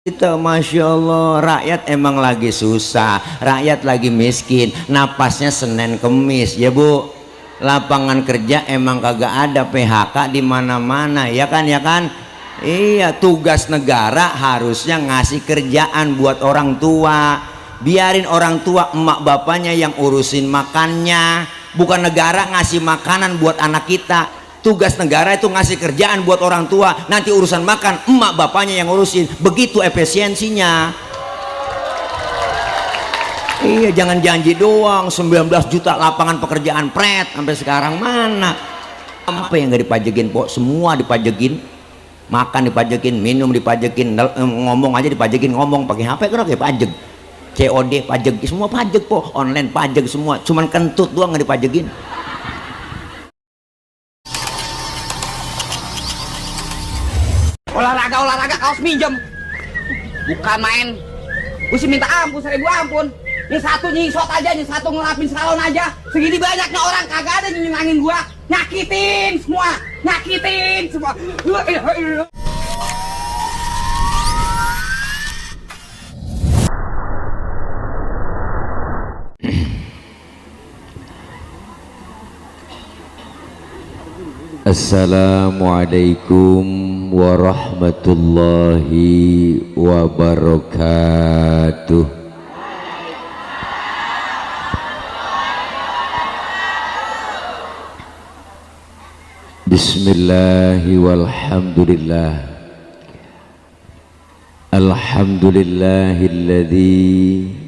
Kita Masya Allah, rakyat emang lagi susah, rakyat lagi miskin, napasnya Senin Kemis ya Bu. Lapangan kerja emang kagak ada, PHK di mana-mana ya kan iya. Tugas negara harusnya ngasih kerjaan buat orang tua, biarin orang tua emak bapaknya yang urusin makannya, bukan negara ngasih makanan buat anak kita. Tugas negara itu ngasih kerjaan buat orang tua, nanti urusan makan emak bapaknya yang ngurusin. Begitu efisiensinya. Iya, jangan janji doang 19 juta lapangan pekerjaan pret sampai sekarang mana. Apa yang nggak dipajekin Po? Semua dipajekin. Makan dipajekin, minum dipajekin, ngomong aja dipajekin, ngomong pakai HP kan pakai pajek. COD pajek, semua pajek Po, online pajek semua. Cuman kentut doang nggak dipajekin. Olahraga kaos minjem, bukan main. Gue sih minta ampun, 1000 ampun. Yang satu nyisot aja, yang satu ngelapin salon aja. Segini banyaknya orang kagak ada nyenangin gua. Nyakitin semua. Assalamualaikum warahmatullahi wabarakatuh. Bismillahi walhamdulillah. Alhamdulillahilladzi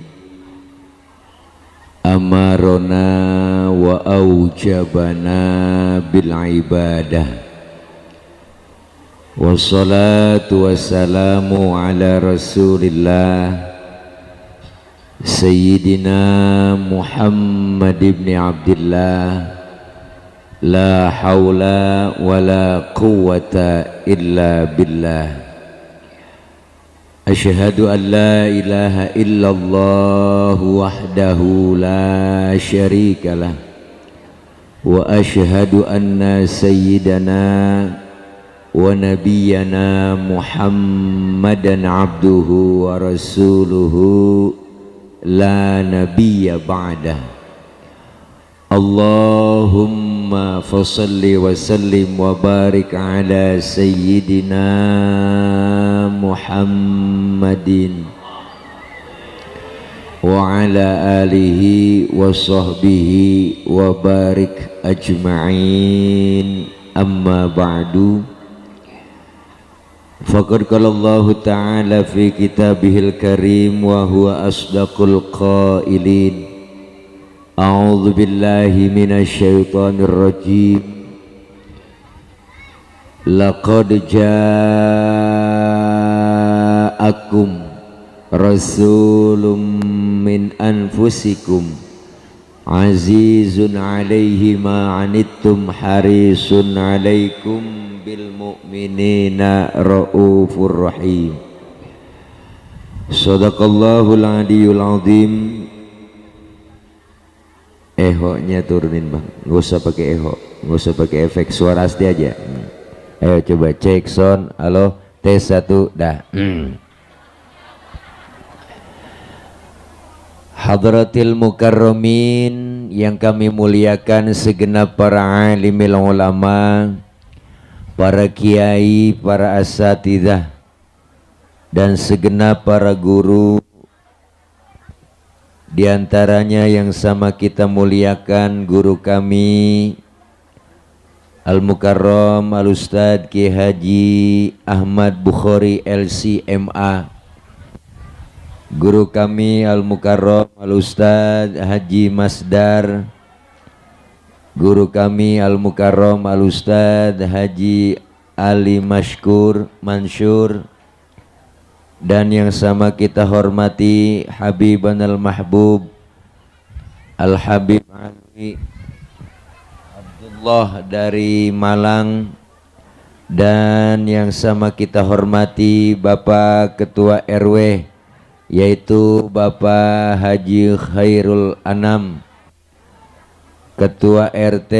amarona wa aujabana bil ibadah. Wassalatu wassalamu ala rasulillah Sayyidina Muhammad ibn Abdillah. La hawla wa la quwwata illa billah. Asyhadu an la ilaha illallah wahdahu la syarikalah. Wa asyhadu anna sayyidana wa nabiyyana Muhammadan abduhu wa rasuluhu la nabiyya ba'dah. Allahumma fasalli wa sallim wa barik ala sayyidina Muhammadin wa ala alihi wa sahbihi wa barik ajma'in. Amma ba'du. Faqad qala Allah ta'ala fi kitabihil karim wa huwa asdaqul qailin. A'udzu billahi minasyaitonir rajim. Laqad ja'akum rasulun min anfusikum azizun 'alaihi ma 'anittum harisun 'alaikum bil mu'minina raufur rahim. Shadaqallahul aliyyul azim. Ehoknya turunin Bang, nggak usah pakai eho, nggak usah pakai efek, suara asli aja. Ayo coba cek sound. Halo, tes 1 dah. Hadratil mukarramin yang kami muliakan, segenap para alimil ulama, para kiai, para asatidzah, dan segenap para guru. Di antaranya yang sama kita muliakan guru kami Al-Mukarram Al-Ustadz Ki Haji Ahmad Bukhari LCMA, guru kami Al-Mukarram Al-Ustadz Haji Masdar, guru kami Al-Mukarram Al-Ustadz Haji Ali Mansur, dan yang sama kita hormati Habiban al-Mahbub Al-Habib Ali Abdullah dari Malang, dan yang sama kita hormati Bapak Ketua RW yaitu Bapak Haji Khairul Anam, Ketua RT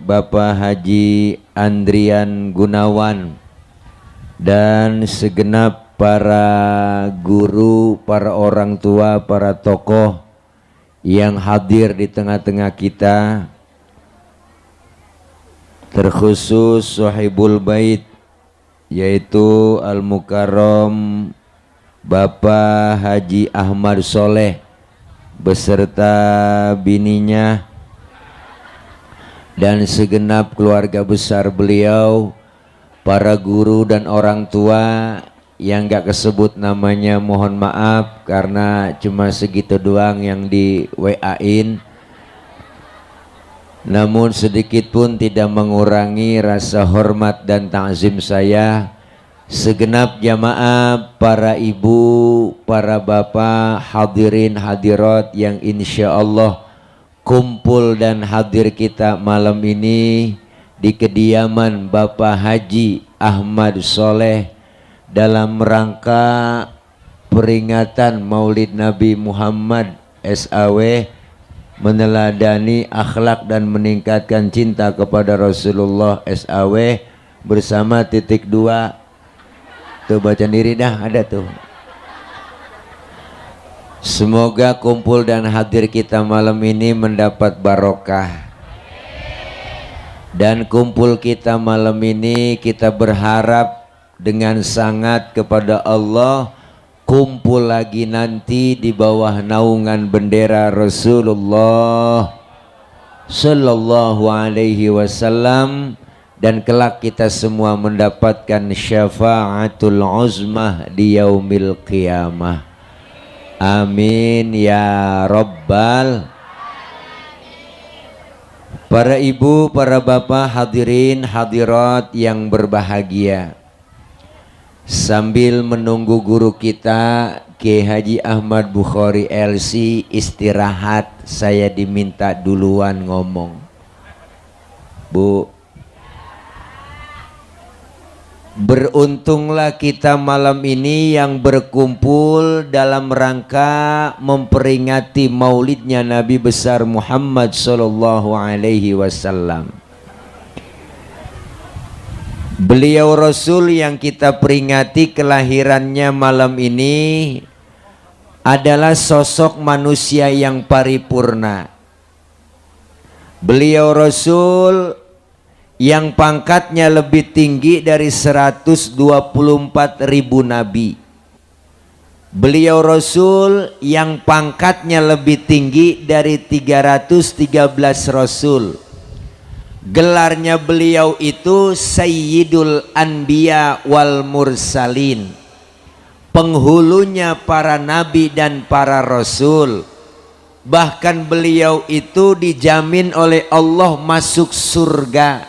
Bapak Haji Andrian Gunawan, dan segenap para guru, para orang tua, para tokoh yang hadir di tengah-tengah kita, terkhusus sahibul bait yaitu Al-Mukarram Bapak Haji Ahmad Soleh beserta bininya dan segenap keluarga besar beliau, para guru dan orang tua yang gak kesebut namanya mohon maaf karena cuma segitu doang yang di WA-in, namun sedikit pun tidak mengurangi rasa hormat dan ta'zim saya. Segenap jamaah, para ibu, para bapak, hadirin hadirat yang insya Allah kumpul dan hadir kita malam ini di kediaman Bapak Haji Ahmad Soleh dalam rangka peringatan Maulid Nabi Muhammad SAW, meneladani akhlak dan meningkatkan cinta kepada Rasulullah SAW bersama titik dua. Tuh baca diri dah, ada tuh. Semoga kumpul dan hadir kita malam ini mendapat barokah. Dan kumpul kita malam ini kita berharap dengan sangat kepada Allah kumpul lagi nanti di bawah naungan bendera Rasulullah Sallallahu Alaihi Wasallam, dan kelak kita semua mendapatkan syafaatul uzmah di yaumil qiyamah. Amin ya rabbal. Para ibu, para bapak, hadirin hadirat yang berbahagia, sambil menunggu guru kita Kiai Haji Ahmad Bukhari LC istirahat, saya diminta duluan ngomong. Bu, beruntunglah kita malam ini yang berkumpul dalam rangka memperingati maulidnya Nabi besar Muhammad Sallallahu Alaihi Wasallam. Beliau Rasul yang kita peringati kelahirannya malam ini adalah sosok manusia yang paripurna. Beliau Rasul yang pangkatnya lebih tinggi dari 124.000 nabi. Beliau Rasul yang pangkatnya lebih tinggi dari 313 Rasul. Gelarnya beliau itu Sayyidul Anbiya wal Mursalin, penghulunya para nabi dan para rasul. Bahkan beliau itu dijamin oleh Allah masuk surga,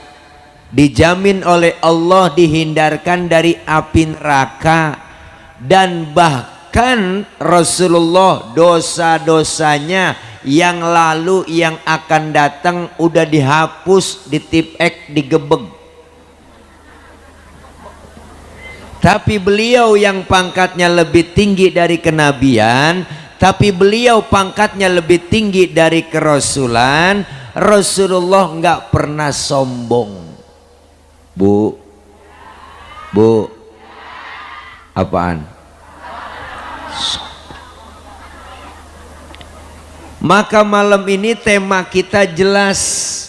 dijamin oleh Allah dihindarkan dari api neraka, dan bahkan Rasulullah dosa-dosanya yang lalu yang akan datang udah dihapus, ditipek, digebeg. Tapi beliau yang pangkatnya lebih tinggi dari kenabian, tapi beliau pangkatnya lebih tinggi dari kerasulan, Rasulullah nggak pernah sombong. Bu, apaan? Maka malam ini tema kita jelas,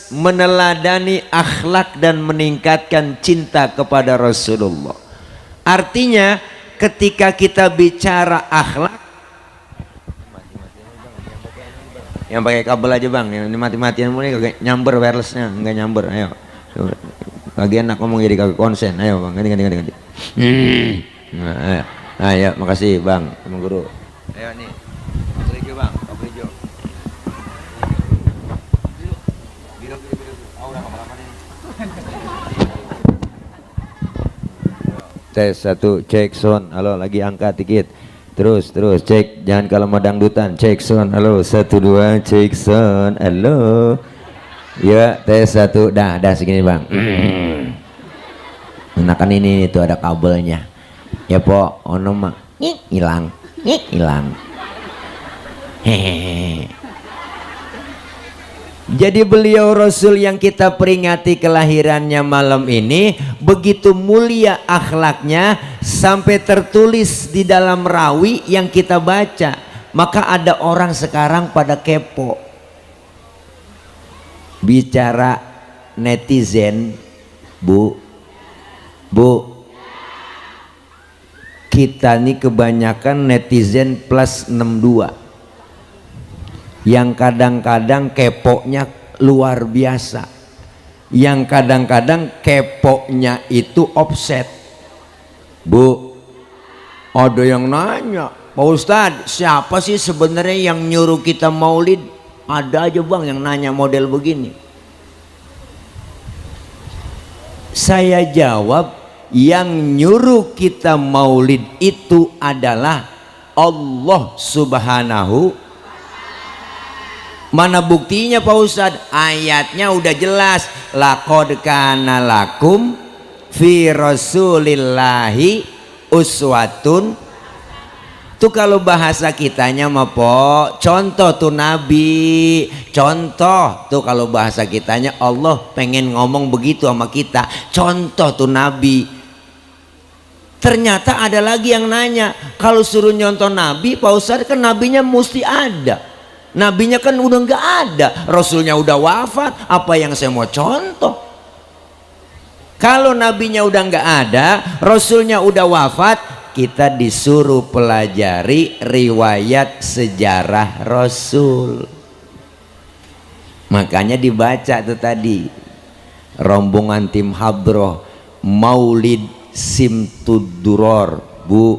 meneladani akhlak dan meningkatkan cinta kepada Rasulullah. Artinya ketika kita bicara akhlak, yang pakai kabel aja bang, yang mati-matian mulai kagak nyamber wirelessnya, enggak nyamber. Ayo, lagi enak ngomong jadi kagak konsen. Ayo bang, ganti. Nah, ayo, makasih bang, teman guru. Ayo nih, kabel hijau bang, kabel hijau. Tes 1, cek sound. Halo, lagi angkat dikit. Terus cek, jangan kalau mau dangdutan. Cek sound. Halo, 1 2 cek sound. Halo. Ya, tes 1. Dah segini bang. Enakan ini itu ada kabelnya. Ya po, ono mah hilang. Hehehe. Jadi beliau Rasul yang kita peringati kelahirannya malam ini begitu mulia akhlaknya sampai tertulis di dalam rawi yang kita baca. Maka ada orang sekarang pada kepo bicara netizen. Bu, kita nih kebanyakan netizen plus 62 yang kadang-kadang keponya luar biasa, yang kadang-kadang keponya itu offset. Bu, ada yang nanya, Pak Ustadz, siapa sih sebenarnya yang nyuruh kita maulid? Ada aja bang yang nanya model begini. Saya jawab, yang nyuruh kita maulid itu adalah Allah Subhanahu. Mana buktinya Pak Ustadz? Ayatnya udah jelas, laqad kana lakum fi rasulillahi uswatun. Tuh kalau bahasa kitanya mah po, contoh tuh Nabi, contoh tuh kalau bahasa kitanya Allah pengen ngomong begitu sama kita, contoh tuh Nabi. Ternyata ada lagi yang nanya, kalau suruh nyontoh Nabi Pak Ustadz kan nabinya mesti ada. Nabinya kan udah nggak ada, Rasulnya udah wafat, apa yang saya mau contoh? Kalau nabinya udah nggak ada, Rasulnya udah wafat, kita disuruh pelajari riwayat sejarah Rasul. Makanya dibaca tuh tadi, rombongan tim Hadroh Maulid Simtuduror. Bu,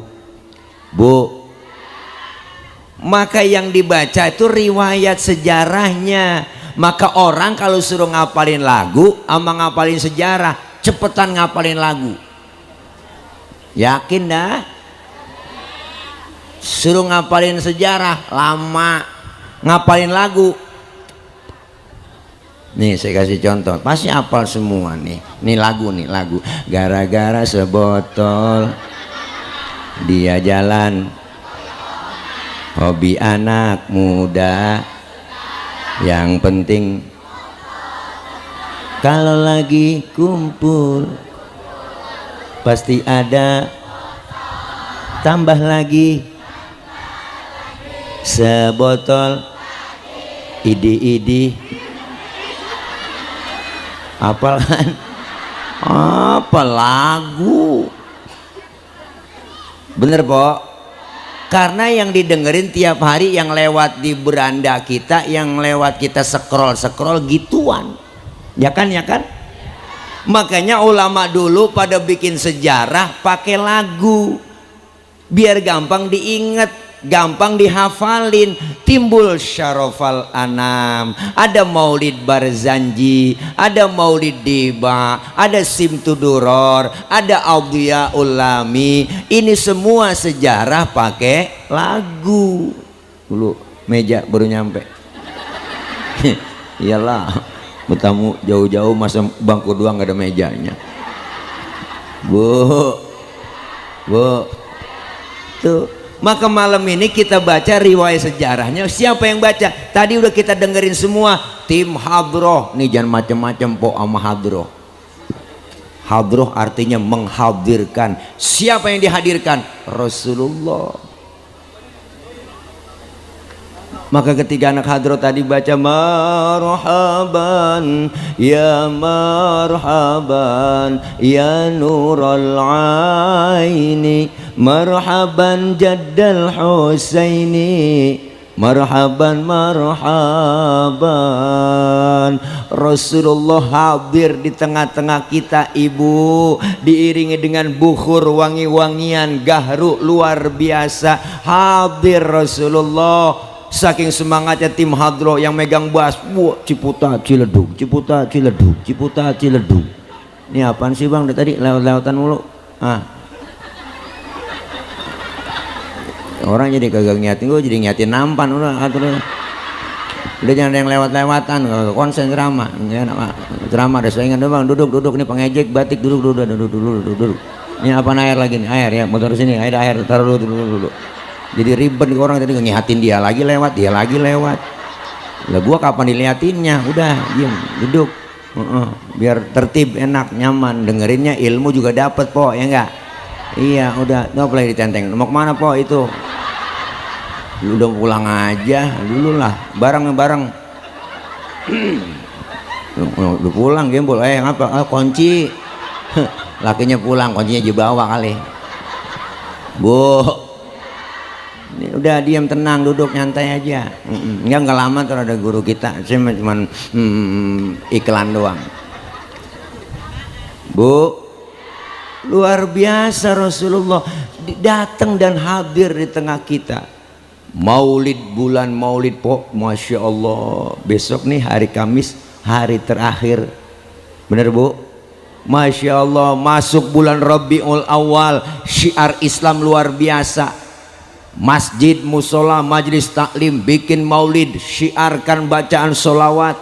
maka yang dibaca itu riwayat sejarahnya. Maka orang kalau suruh ngapalin lagu sama ngapalin sejarah, cepetan ngapalin lagu. Yakin dah? Suruh ngapalin sejarah lama, ngapalin lagu. Nih saya kasih contoh, pasti hafal semua nih. Nih lagu, gara-gara sebotol dia jalan. Hobi anak muda, yang penting kalau lagi kumpul pasti ada, tambah lagi sebotol idi. Apal kan? Apa lagu? Bener Pok? Karena yang didengerin tiap hari yang lewat di beranda kita, yang lewat kita scroll gituan. Ya kan? Makanya ulama dulu pada bikin sejarah pakai lagu. Biar gampang diingat, gampang dihafalin. Timbul Syarofal Anam, ada Maulid Barzanji, ada Maulid Diba, ada Simtuduror, ada Audia Ulami. Ini semua sejarah pakai lagu. Dulu meja baru nyampe. Iyalah, bertamu jauh-jauh masa bangku doang gak ada mejanya. Bu, tuh. Maka malam ini kita baca riwayat sejarahnya. Siapa yang baca? Tadi udah kita dengerin semua. Tim Hadroh. Nih jangan macam-macam po sama Hadroh. Hadroh artinya menghadirkan. Siapa yang dihadirkan? Rasulullah. Maka ketika anak Hadroh tadi baca marhaban ya nural aini, marhaban jaddal Husaini, marhaban Rasulullah hadir di tengah-tengah kita ibu, diiringi dengan bukhur wangi-wangian gahru luar biasa. Hadir Rasulullah. Saking semangatnya tim Hadroh yang megang bass, ciputa ciledug. Ini apaan sih bang? Dari tadi lewat-lewatan mulu. Orang jadi kagak ngiatin, gue jadi ngiatin nampan udah jangan ada yang lewat-lewatan, konsen ceramah. Ceramah ada saingan bang, duduk ini pengejek batik, duduk. Ini apa air lagi nih? Air ya, motor sini, air taruh dulu. Jadi ribet orang tadi ngihatin dia lagi lewat. Lah gua kapan diliatinnya? Udah diem duduk. Biar tertib, enak, nyaman, dengerinnya ilmu juga dapat po, ya enggak? Iya, udah, no play ditenteng. Mau kemana po itu? Udah pulang aja dulu lah, bareng. Udah pulang gembol, ngapa? Kunci. Lakinya pulang, kuncinya di bawah kali. Bu, ini udah diam tenang, duduk nyantai aja. Enggak lama tuh ada guru kita, cuman iklan doang. Bu, luar biasa Rasulullah datang dan hadir di tengah kita. Maulid, bulan Maulid po, Masya Allah. Besok nih hari Kamis, hari terakhir. Bener Bu? Masya Allah, masuk bulan Rabiul Awal, syiar Islam luar biasa. Masjid, musola, majelis taklim bikin maulid, syiarkan bacaan solawat.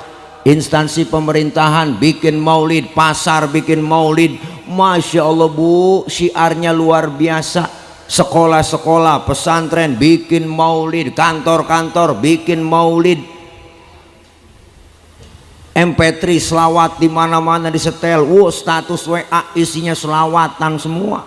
Instansi pemerintahan bikin maulid, pasar bikin maulid. Masya Allah Bu, syiarnya luar biasa. Sekolah-sekolah, pesantren bikin maulid, kantor-kantor bikin maulid. MP3 selawat di mana-mana disetel. Status WA isinya selawatan semua.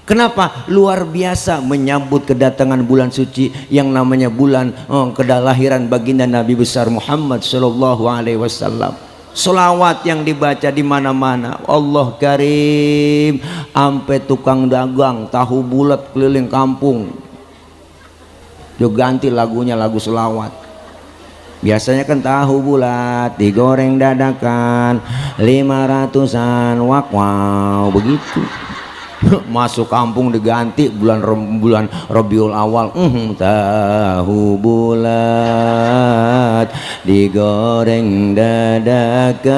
Kenapa? Luar biasa menyambut kedatangan bulan suci yang namanya bulan kelahiran baginda Nabi besar Muhammad sallallahu alaihi wasallam. Selawat yang dibaca di mana-mana. Allah Karim, sampai tukang dagang tahu bulat keliling kampung juga ganti lagunya, lagu selawat. Biasanya kan tahu bulat digoreng dadakan 500-an wow begitu. Masuk kampung diganti bulan Rabiul Awal, tahu bulat digoreng dadakan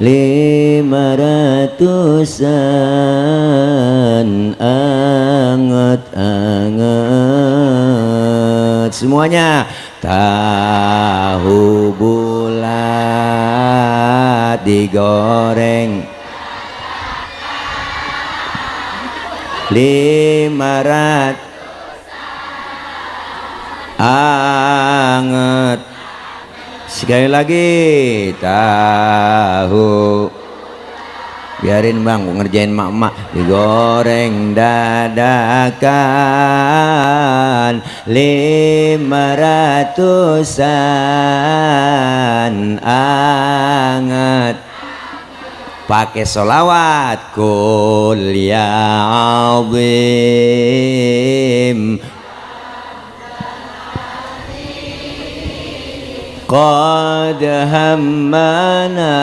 500-an anget-anget semuanya. Tahu bulat digoreng 500 anget. Sekali lagi, tahu. Biarin bang, ngerjain mak-mak. Digoreng dadakan 500-an anget. Pakai solawat kul ya azim qad hammana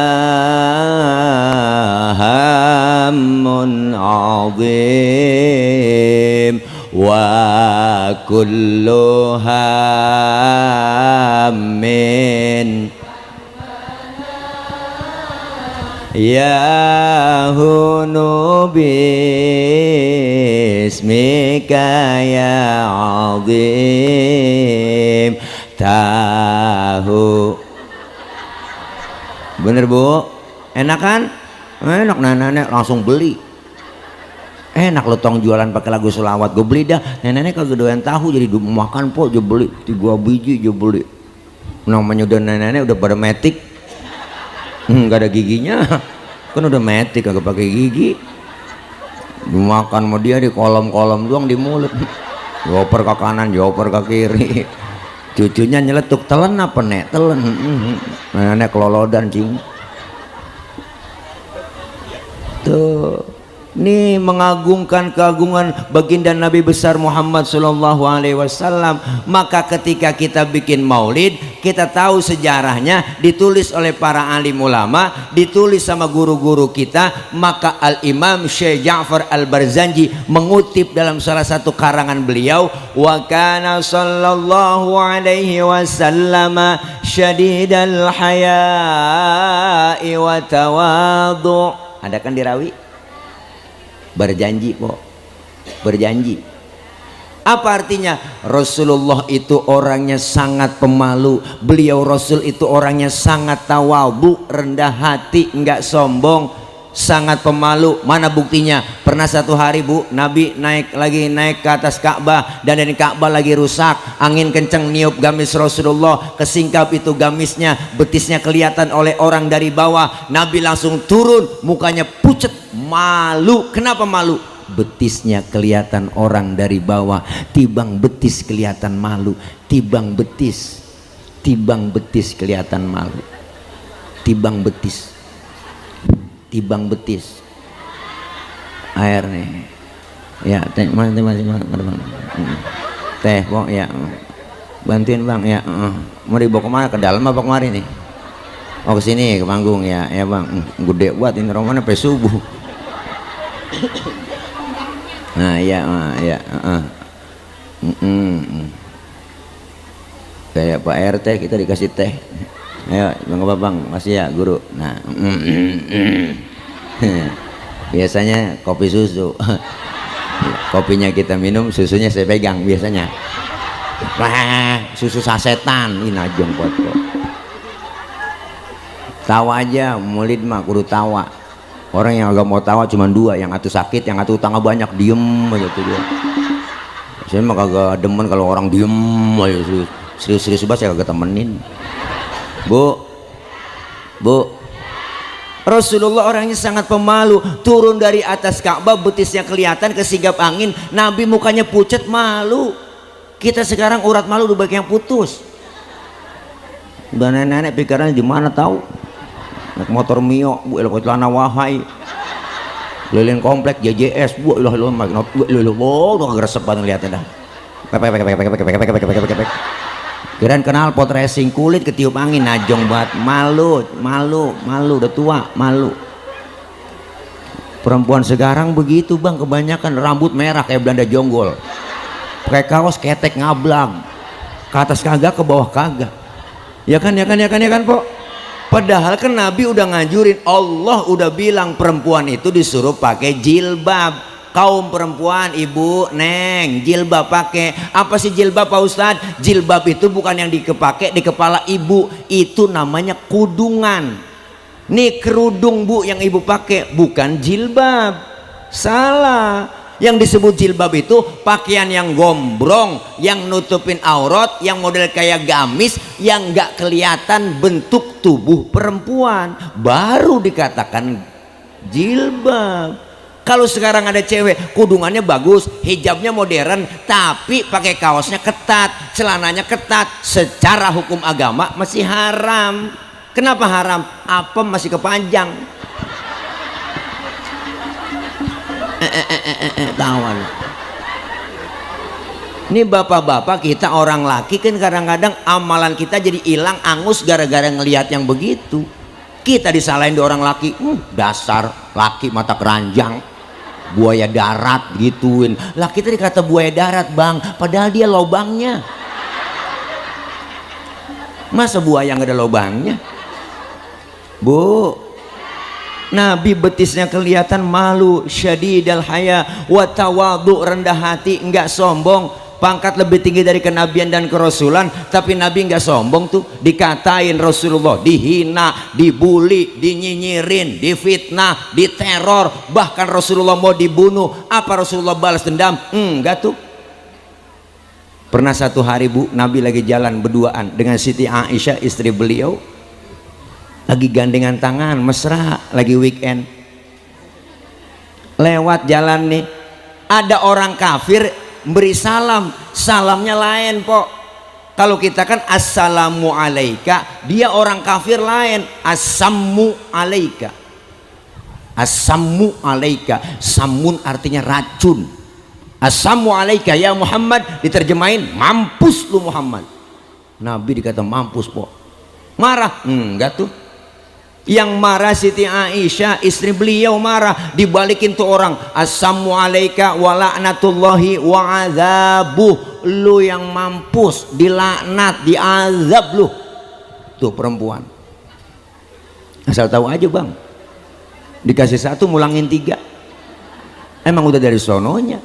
hammun azim wa kullu hammin ya hunu bismika ya azim. Tahu bener Bu? Enak kan? Enak, nenek langsung beli. Enak lo tong jualan pakai lagu selawat, gue beli dah. Nenek kagak doyan tahu jadi makan po, gue beli 3 biji gue beli. Namanya udah nenek udah pada metik. Nggak ada giginya kan udah metik kagak pakai gigi, dimakan sama dia di kolom-kolom doang di mulut, joper ke kanan joper ke kiri, cucunya nyeletuk telen apa nek telen, nenek kelolodan cing tuh. Ini mengagungkan keagungan baginda Nabi besar Muhammad sallallahu alaihi wasallam. Maka ketika kita bikin maulid, kita tahu sejarahnya, ditulis oleh para alim ulama, ditulis sama guru-guru kita. Maka Al-Imam Syekh Ja'far Al-Barzanji mengutip dalam salah satu karangan beliau, wa kana sallallahu alaihi wasallam syadidal haya'i wa tawadhu. Ada kan dirawi? Berjanji po, berjanji. Apa artinya? Rasulullah itu orangnya sangat pemalu. Beliau Rasul itu orangnya sangat tawadhu, rendah hati, enggak sombong. sangat pemalu. Mana buktinya? Pernah satu hari Bu, Nabi naik ke atas Ka'bah, dan dari Ka'bah lagi rusak, angin kenceng niup gamis Rasulullah, kesingkap itu gamisnya, betisnya kelihatan oleh orang dari bawah. Nabi langsung turun, mukanya pucet, malu. Kenapa malu? Betisnya kelihatan orang dari bawah. Tibang betis kelihatan malu, tibang betis kelihatan malu. Tibang betis air nih ya, teh mana teh Bang ya, bantuin Bang ya. Mau dibawa kemana, ke dalam apa kemari nih? Oh ke sini, ke panggung ya Bang. Gede buat ini romannya sampai subuh. Nah ya kayak Pak RT kita dikasih teh. Ayo Bang, apa Bang, masih ya guru. Nah biasanya kopi susu. Kopinya kita minum, susunya saya pegang biasanya. Wah, susu sasetan ini najong buat kok. Tawa aja, murid mah kudu tawa. Orang yang agak mau tawa cuma dua, yang atu sakit, yang atu utangnya banyak, diem aja tuh dia. Saya mah kagak demen kalau orang diem aja, serius-serius banget saya kagak temenin. Bu, Rasulullah orangnya sangat pemalu. Turun dari atas Ka'bah, betisnya kelihatan, kesigap angin. Nabi mukanya pucat, malu. Kita sekarang urat malu udah banyak yang putus. Udah nenek-nenek pikirannya di mana tahu? Naik motor Mio, Bu, elok celana wahai. Keliling komplek JJS, Bu, udah ngeresep banget ngeliatnya dah. Kirain kenal pot racing, kulit ketiup angin, najong banget, malu, udah tua, malu. Perempuan sekarang begitu Bang, kebanyakan rambut merah kayak Belanda jonggol, pakai kaos ketek ngablang, ke atas kagak, ke bawah kagak. Ya kan Pok. Padahal kan Nabi udah ngajurin, Allah udah bilang perempuan itu disuruh pakai jilbab. Kaum perempuan, ibu, neng, jilbab pakai. Apa sih jilbab Pak Ustadz? Jilbab itu bukan yang dikepake di kepala ibu, itu namanya kudungan. Nih kerudung Bu yang ibu pakai, bukan jilbab. Salah. Yang disebut jilbab itu pakaian yang gombrong, yang nutupin aurat, yang model kayak gamis, yang nggak kelihatan bentuk tubuh perempuan, baru dikatakan jilbab. Kalau sekarang ada cewek kudungannya bagus, hijabnya modern, tapi pakai kaosnya ketat, celananya ketat, secara hukum agama masih haram. Kenapa haram? Apa masih kepanjang? Tawa. Ini bapak-bapak kita orang laki kan kadang-kadang amalan kita jadi hilang, angus gara-gara ngelihat yang begitu. Kita disalahin di orang laki, dasar laki mata keranjang, buaya darat gituin. Lah kita dikata buaya darat Bang, padahal dia lobangnya. Masa buaya nggak ada lobangnya? Bu, Nabi betisnya kelihatan, malu, syadidal haya wa tawadhu, rendah hati, enggak sombong. Pangkat lebih tinggi dari kenabian dan kerasulan, tapi Nabi enggak sombong tuh. Dikatain Rasulullah, dihina, dibully, dinyinyirin, difitnah, diteror, bahkan Rasulullah mau dibunuh. Apa Rasulullah balas dendam? Enggak tuh. Pernah satu hari Bu, Nabi lagi jalan berduaan dengan Siti Aisyah istri beliau, lagi gandengan tangan mesra, lagi weekend. Lewat jalan nih, ada orang kafir beri salam, salamnya lain Pok. Kalau kita kan assalamu alaika, dia orang kafir lain, assammu alaika. Assammu alaika, samun artinya racun. Assammu alaika ya Muhammad, diterjemahin mampus lu Muhammad. Nabi dikata mampus Pok. Marah? Enggak tuh. Yang marah Siti Aisyah istri beliau marah, dibalikin tuh orang, assamu alaika wa la'natullahi wa azabuh, lu yang mampus, dilaknat, diazab lu. Tuh perempuan asal tahu aja Bang, dikasih satu ngulangin tiga, emang udah dari sononya.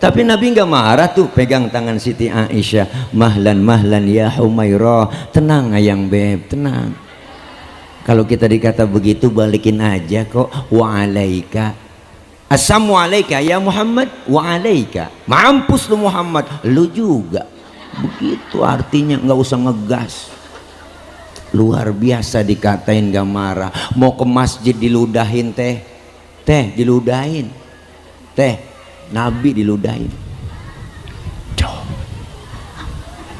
Tapi Nabi nggak marah tuh, pegang tangan Siti Aisyah, mahlan mahlan ya Humairah, tenang ayang beb, tenang. Kalau kita dikata begitu balikin aja kok, wa alaika. Assalamu alaika ya Muhammad, wa alaika. Mampus lu Muhammad, lu juga. Begitu artinya, nggak usah ngegas. Luar biasa dikatain gak marah. Mau ke masjid diludahin teh diludahin, teh Nabi diludahin.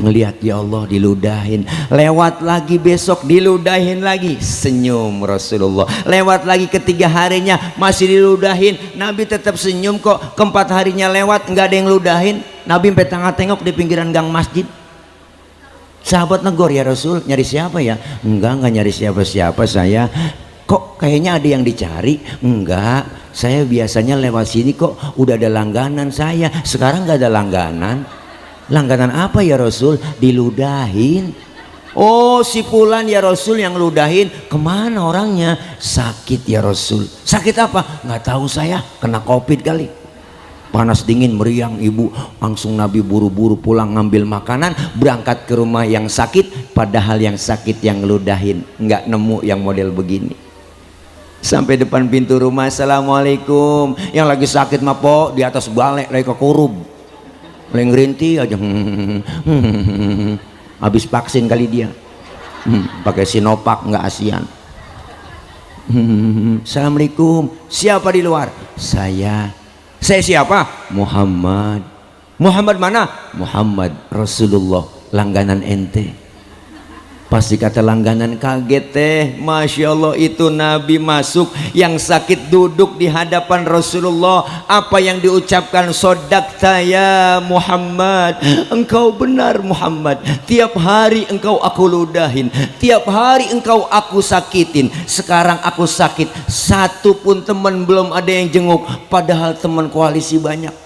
Ngelihat ya Allah diludahin, lewat lagi besok diludahin lagi, senyum Rasulullah. Lewat lagi ketiga harinya masih diludahin, Nabi tetap senyum kok. Keempat harinya lewat nggak ada yang ludahin, Nabi sampai tengok di pinggiran gang masjid. Sahabat negor, ya Rasul nyari siapa ya? Enggak nyari siapa-siapa saya. Kok kayaknya ada yang dicari? Enggak, saya biasanya lewat sini kok, udah ada langganan saya. Sekarang nggak ada langganan. Langganan apa ya Rasul? Diludahin. Oh si Fulan ya Rasul yang ludahin. Kemana orangnya? Sakit ya Rasul. Sakit apa? Nggak tahu saya, kena COVID kali. Panas dingin meriang ibu. Langsung Nabi buru-buru pulang ngambil makanan, berangkat ke rumah yang sakit. Padahal yang sakit yang ludahin. Nggak nemu yang model begini. Sampai depan pintu rumah, assalamualaikum. Yang lagi sakit mah po di atas balek lagi kekurub. Mulai ngerinti aja, habis vaksin kali dia, pakai Sinovac nggak ASEAN. Assalamualaikum, siapa di luar? Saya siapa? Muhammad. Muhammad mana? Muhammad Rasulullah, langganan ente. Pasti kata langganan kaget teh. Masya Allah, itu Nabi masuk, yang sakit duduk di hadapan Rasulullah. Apa yang diucapkan? Sodakta ya Muhammad, engkau benar Muhammad. Tiap hari engkau aku ludahin, tiap hari engkau aku sakitin. Sekarang aku sakit, satu pun teman belum ada yang jenguk, padahal teman koalisi banyak.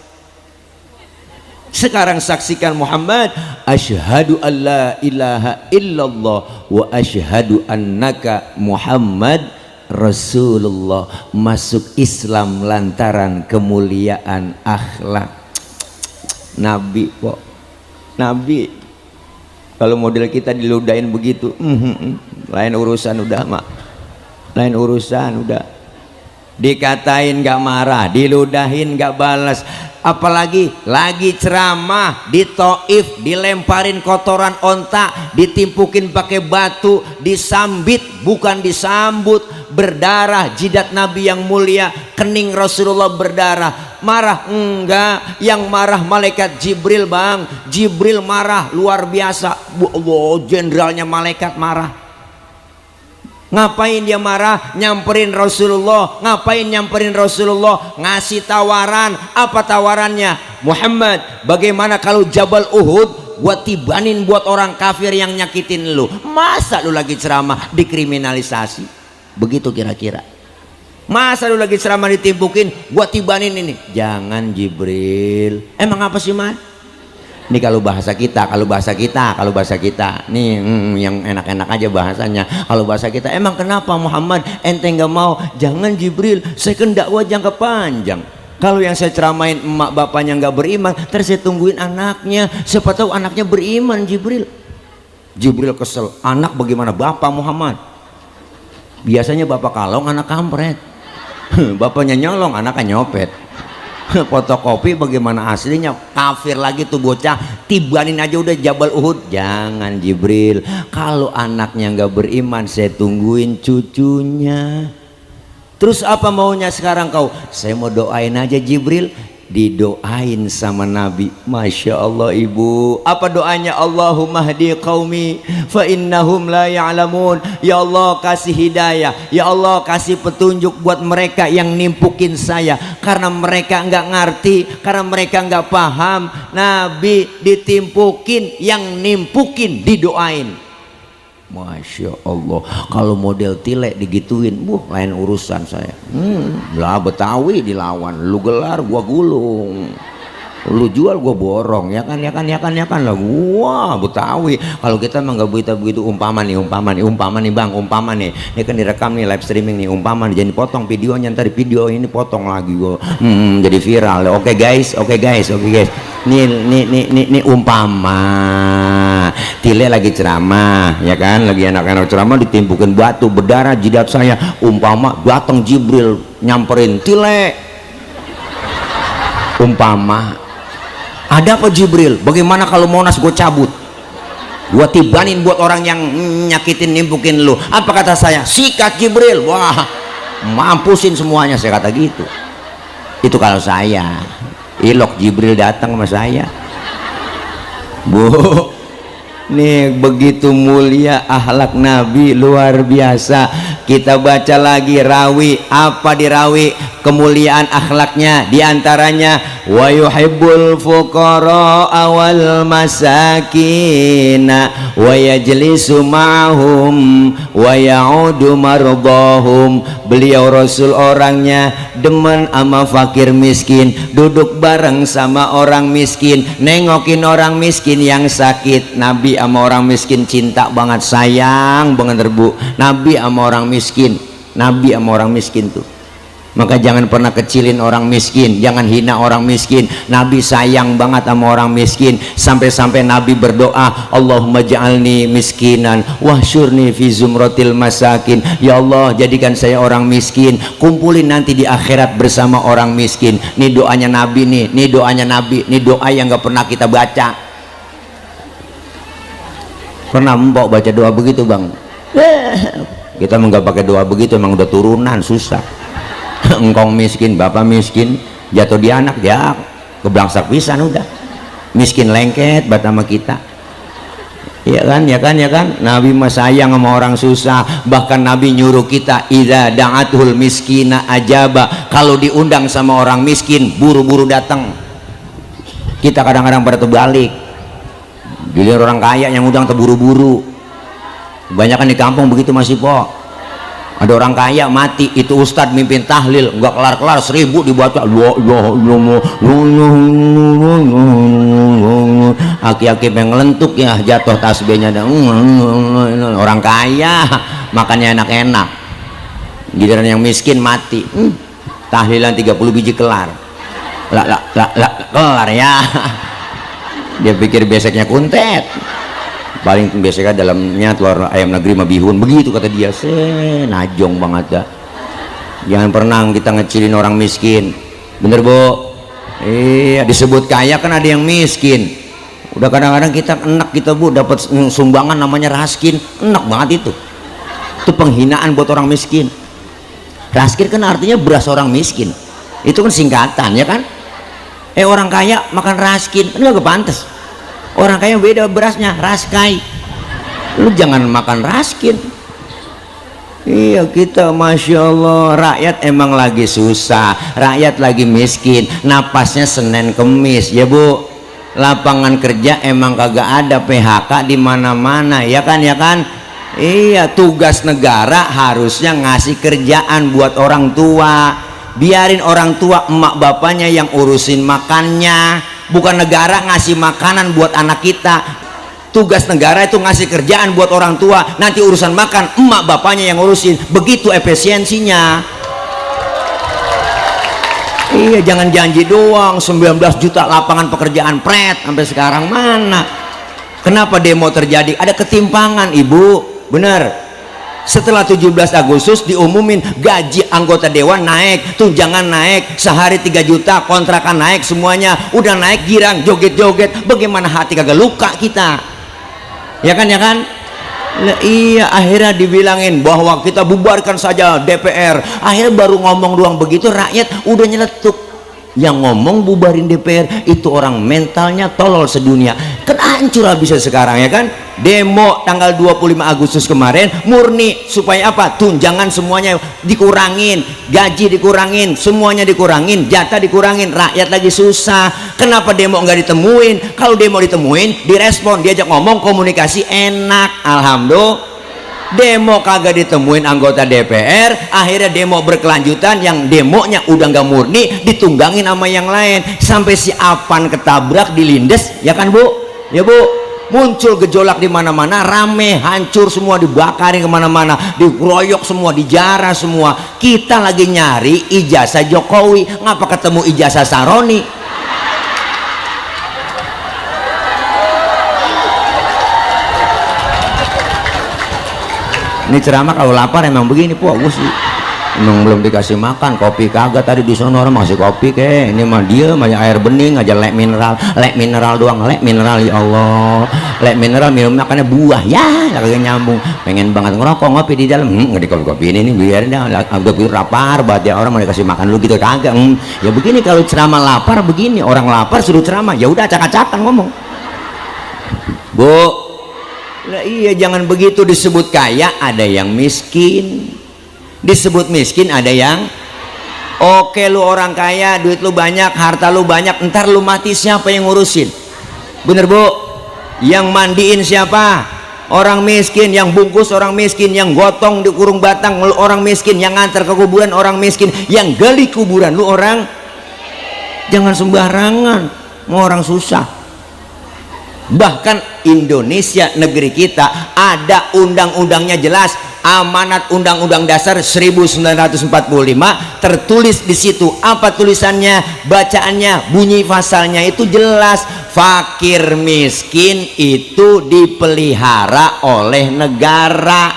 Sekarang saksikan Muhammad, asyhadu an la ilaha illallah wa asyhadu annaka Muhammad Rasulullah. Masuk Islam lantaran kemuliaan akhlak. Nabi kok, Nabi. Kalau model kita diludahin begitu, lain urusan udah mak, lain urusan udah. Dikatain gak marah, diludahin gak balas. Apalagi lagi ceramah di Taif, dilemparin kotoran onta, ditimpukin pakai batu, disambit bukan disambut, berdarah jidat Nabi yang mulia, kening Rasulullah berdarah. Marah? Enggak, yang marah malaikat Jibril bang. Jibril marah luar biasa. Allah, jenderalnya malaikat marah. Ngapain dia marah? Nyamperin Rasulullah. Ngapain nyamperin Rasulullah? Ngasih tawaran. Apa tawarannya? Muhammad, bagaimana kalau Jabal Uhud gua tibanin buat orang kafir yang nyakitin lu? Masa lu lagi ceramah dikriminalisasi? Begitu kira-kira. Masa lu lagi ceramah ditimpukin, gua tibanin ini? Jangan Jibril. Emang apa sih man? Ini kalau bahasa kita, nih yang enak-enak aja bahasanya. Kalau bahasa kita, emang kenapa Muhammad ente nggak mau? Jangan Jibril, saya kan dakwah jangka panjang. Kalau yang saya ceramain emak bapaknya nggak beriman, terus saya tungguin anaknya. Siapa tahu anaknya beriman. Jibril kesel, anak bagaimana bapak Muhammad? Biasanya bapak kalong, anak kampret. Bapaknya nyolong, anaknya nyopet. Fotokopi bagaimana aslinya? Kafir lagi tuh bocah, tibanin aja udah Jabal Uhud. Jangan Jibril, kalau anaknya nggak beriman saya tungguin cucunya. Terus apa maunya sekarang kau? Saya mau doain aja Jibril. Didoain sama Nabi. Masya Allah ibu. Apa doanya? Allahumma hdi qaumi fa innahum la ya'lamun. Ya Allah kasih hidayah, ya Allah kasih petunjuk buat mereka yang nimpukin saya, karena mereka nggak ngerti, karena mereka nggak paham. Nabi ditimpukin, yang nimpukin didoain. Masya Allah, kalau model tilek digituin, lain urusan saya. Lah Betawi dilawan, lu gelar gua gulung, lu jual gua borong, ya kan lah gua Betawi. Kalau kita mah nggak begitu umpama nih bang, ini kan direkam nih live streaming nih, umpama jadi potong videonya, ntar video ini potong lagi gua, jadi viral. Oke guys, ini umpama. Tile lagi ceramah, ya kan, lagi enak-enak ceramah, ditimpukin batu berdarah jidat saya. Umpama datang Jibril nyamperin, Tile, umpama ada apa Jibril, bagaimana kalau Monas gue cabut, gue tibanin buat orang yang nyakitin nimpukin lu, apa kata saya? Sikat Jibril. Wah, mampusin semuanya, saya kata gitu. Itu kalau saya ilok Jibril datang sama saya. Bu, nih begitu mulia akhlak Nabi, luar biasa. Kita baca lagi rawi, apa di rawi kemuliaan akhlaknya, diantaranya wa yuhibbul fuqara wal masakin wa yajlisu ma'hum wa ya'udu mardahum. Beliau Rasul orangnya demen sama fakir miskin, duduk bareng sama orang miskin, nengokin orang miskin yang sakit. Nabi sama orang miskin cinta banget, sayang banget Bu Nabi sama orang miskin. Nabi sama orang miskin tuh, maka jangan pernah kecilin orang miskin, jangan hina orang miskin. Nabi sayang banget sama orang miskin, sampai-sampai Nabi berdoa, Allahumma ja'alni miskinan wahsyurni fi zumratil masakin. Ya Allah, jadikan saya orang miskin, kumpulin nanti di akhirat bersama orang miskin. Nih doanya Nabi nih, nih doanya Nabi, nih doa yang gak pernah kita baca. Pernah mbok baca doa begitu Bang? Kita nggak pakai doa begitu, emang udah turunan susah. Engkong miskin, bapak miskin, jatuh di anak ya keblangsak pisan udah. Miskin lengket bat sama kita. Ya kan, ya kan, ya kan. Nabi mah sayang sama orang susah. Bahkan Nabi nyuruh kita, idza da'atul miskina ajaba. Kalau diundang sama orang miskin, buru-buru datang. Kita kadang-kadang pada terbalik. Giliran orang kaya yang undang terburu-buru. Kebanyakan di kampung begitu masih po. Ada orang kaya mati, itu ustadz mimpin tahlil nggak kelar-kelar 1000 dibaca, aki-aki pengen ngelentuk ya, jatuh tasbihnya. Orang kaya makannya enak-enak, giliran yang miskin mati, tahlilan 30 biji kelar, kelar ya. Dia pikir beseknya kuntet, paling biasanya dalamnya telur ayam negeri sama bihun, begitu kata dia. Najong banget dah. Jangan pernah kita ngecilin orang miskin, bener Bu? Iya, disebut kaya kan ada yang miskin. Udah kadang-kadang kita enak kita Bu, dapat sumbangan namanya raskin, enak banget itu. Itu penghinaan buat orang miskin. Raskin kan artinya beras orang miskin, itu kan singkatan ya kan. Orang kaya makan raskin, kan gak pantas. Orang kaya beda berasnya, raskai. Lu jangan makan raskin. Iya, kita Masya Allah, rakyat emang lagi susah, rakyat lagi miskin, napasnya Senin Kemis ya Bu. Lapangan kerja emang kagak ada, PHK di mana-mana ya kan, ya kan. Iya, tugas negara harusnya ngasih kerjaan buat orang tua. Biarin orang tua emak bapaknya yang urusin makannya, bukan negara ngasih makanan buat anak kita. Tugas negara itu ngasih kerjaan buat orang tua, nanti urusan makan emak bapaknya yang urusin. Begitu efisiensinya. Iya, jangan janji doang 19 juta lapangan pekerjaan pret sampai sekarang mana. Kenapa demo terjadi? Ada ketimpangan Ibu, bener. Setelah 17 Agustus diumumin gaji anggota dewan naik, tunjangan naik, sehari 3 juta, kontrakan naik, semuanya udah naik, girang joget-joget. Bagaimana hati kagak luka kita? Ya kan, ya kan? Nah, iya, akhirnya dibilangin bahwa kita bubarkan saja DPR. Akhirnya baru ngomong doang begitu, rakyat udah nyeletuk. Yang ngomong bubarin DPR itu orang mentalnya tolol sedunia. Kan hancur habisnya sekarang ya kan. Demo tanggal 25 Agustus kemarin murni supaya apa? Tunjangan semuanya dikurangin, gaji dikurangin, semuanya dikurangin, jatah dikurangin. Rakyat lagi susah. Kenapa demo nggak ditemuin? Kalau demo ditemuin, direspon, diajak ngomong, komunikasi enak. Alhamdulillah. Demo kagak ditemuin anggota DPR, akhirnya demo berkelanjutan. Yang demonya udah nggak murni, ditunggangin sama yang lain, sampai si Apan ketabrak, dilindes ya kan Bu, ya Bu. Muncul gejolak di mana-mana, rame, hancur semua, dibakarin kemana-mana, dikeroyok semua, dijarah semua. Kita lagi nyari ijazah Jokowi, ngapa ketemu ijazah Saroni? Ini ceramah kalau lapar emang begini po, gue sih emang belum dikasih makan, kopi kagak tadi di sana orang masih kopi ke, ini mah dia banyak air bening aja, lek mineral doang, lek mineral ya Allah, lek mineral minum makannya buah ya, kagak nyambung, pengen banget ngerokok ngopi di dalam, nggak di kopi ini biarin dah, udah lapar banget ya orang mau dikasih makan lu gitu kagak, ya begini kalau ceramah lapar begini, orang lapar suruh ceramah, ya udah acak-acakan ngomong, bu, lah iya jangan begitu disebut kaya ada yang miskin. Disebut miskin ada yang oke, lu orang kaya, duit lu banyak, harta lu banyak, ntar lu mati siapa yang ngurusin? Bener bu? Yang mandiin siapa? Orang miskin. Yang bungkus orang miskin, yang gotong di kurung batang lu orang miskin, yang ngantar ke kuburan orang miskin, yang gali kuburan lu orang. Jangan sembarangan mau orang susah. Bahkan Indonesia negeri kita ada undang-undangnya jelas, amanat Undang-Undang Dasar 1945 tertulis di situ. Apa tulisannya? Bacaannya, bunyi pasalnya itu jelas, fakir miskin itu dipelihara oleh negara.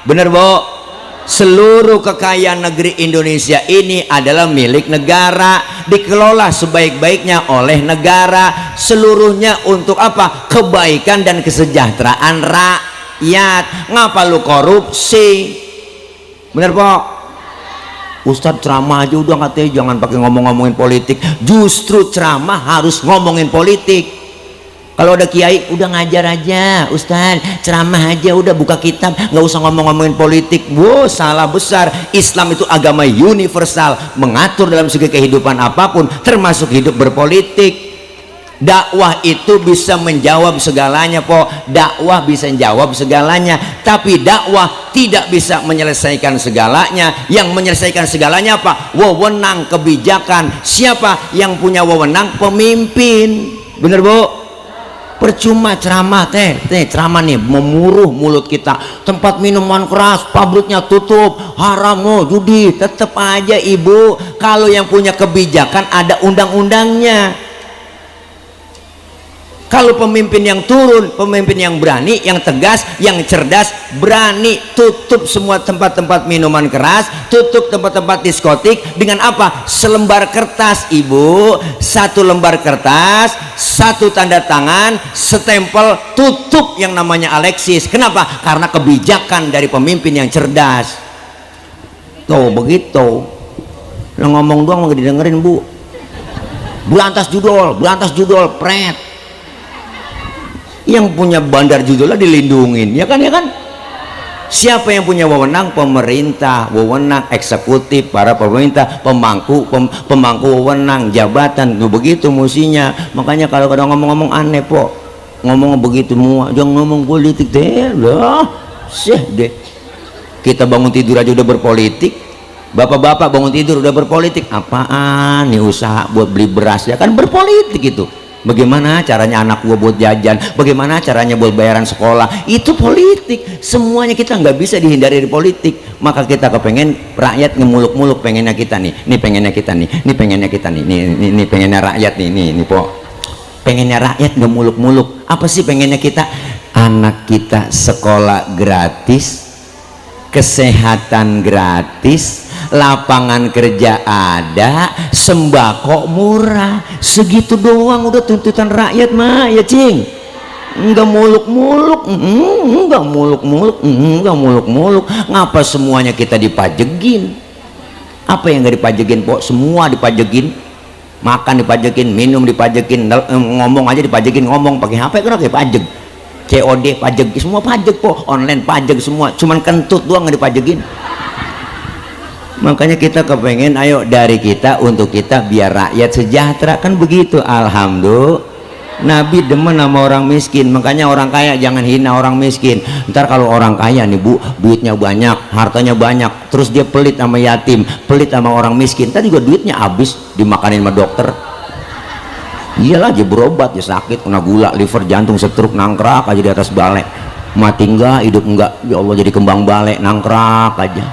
Bener bu? Seluruh kekayaan negeri Indonesia ini adalah milik negara, dikelola sebaik-baiknya oleh negara, seluruhnya untuk apa? Kebaikan dan kesejahteraan rakyat. Ngapa lu korupsi? Bener po? Ustadz ceramah aja udah katanya jangan pakai ngomong-ngomongin politik. Justru ceramah harus ngomongin politik. Kalau ada kiai udah ngajar aja, Ustadz ceramah aja udah, buka kitab, nggak usah ngomong-ngomongin politik. Wow, salah besar. Islam itu agama universal, mengatur dalam segi kehidupan apapun termasuk hidup berpolitik. Dakwah itu bisa menjawab segalanya po, dakwah bisa menjawab segalanya, tapi dakwah tidak bisa menyelesaikan segalanya. Yang menyelesaikan segalanya apa? Wewenang, kebijakan. Siapa yang punya wewenang? Pemimpin. Bener bu? Percuma ceramah ceramah nih memuruh mulut kita, tempat minuman keras pabriknya tutup, haram no judi, tetap aja ibu kalau yang punya kebijakan ada undang-undangnya. Kalau pemimpin yang turun, pemimpin yang berani, yang tegas, yang cerdas, berani tutup semua tempat-tempat minuman keras, tutup tempat-tempat diskotik dengan apa? Selembar kertas ibu, satu lembar kertas, satu tanda tangan, setempel, tutup yang namanya Alexis. Kenapa? Karena kebijakan dari pemimpin yang cerdas. Tuh begitu. Lo ngomong doang nggak didengerin bu. Belantas judol, pret. Yang punya bandar judulnya dilindungin, ya kan? Siapa yang punya wewenang? Pemerintah, wewenang eksekutif, para pemerintah, pemangku wewenang, jabatan. Tuh begitu musinya. Makanya kalau kadang ngomong-ngomong aneh po, ngomong begitu semua, jangan ngomong politik deh lah, deh. Kita bangun tidur aja udah berpolitik. Bapak-bapak bangun tidur udah berpolitik. Apaan nih usaha buat beli beras, ya kan berpolitik itu. Bagaimana caranya anak gua buat jajan, bagaimana caranya buat bayaran sekolah, itu politik. Semuanya kita nggak bisa dihindari dari politik. Maka kita kepengen rakyat ngemuluk-muluk, pengennya kita nih, ini pengennya kita nih, ini pengennya kita nih, ini pengennya rakyat nih, ini po, pengennya rakyat ngemuluk-muluk. Apa sih pengennya kita? Anak kita sekolah gratis, kesehatan gratis, lapangan kerja ada, sembako murah. Segitu doang udah tuntutan rakyat mah ya cing. Enggak muluk-muluk, enggak muluk-muluk. Ngapa semuanya kita dipajekin? Apa yang nggak dipajekin po? Semua dipajekin. Makan dipajekin, minum dipajekin, ngomong aja dipajekin, ngomong pakai HP kan pakai pajek. COD pajak, semua pajak po, online pajak semua, cuman kentut doang nggak dipajekin. Makanya kita kepengen ayo dari kita untuk kita biar rakyat sejahtera, kan begitu. Alhamdulillah Nabi demen sama orang miskin. Makanya orang kaya jangan hina orang miskin. Ntar kalau orang kaya nih bu, duitnya banyak, hartanya banyak, terus dia pelit sama yatim, pelit sama orang miskin, ntar juga duitnya habis dimakanin sama dokter. Iyalah aja berobat ya sakit, kena gula, liver, jantung, stroke, nangkrak aja di atas balai. Mati enggak, hidup enggak, ya Allah jadi kembang balai, nangkrak aja.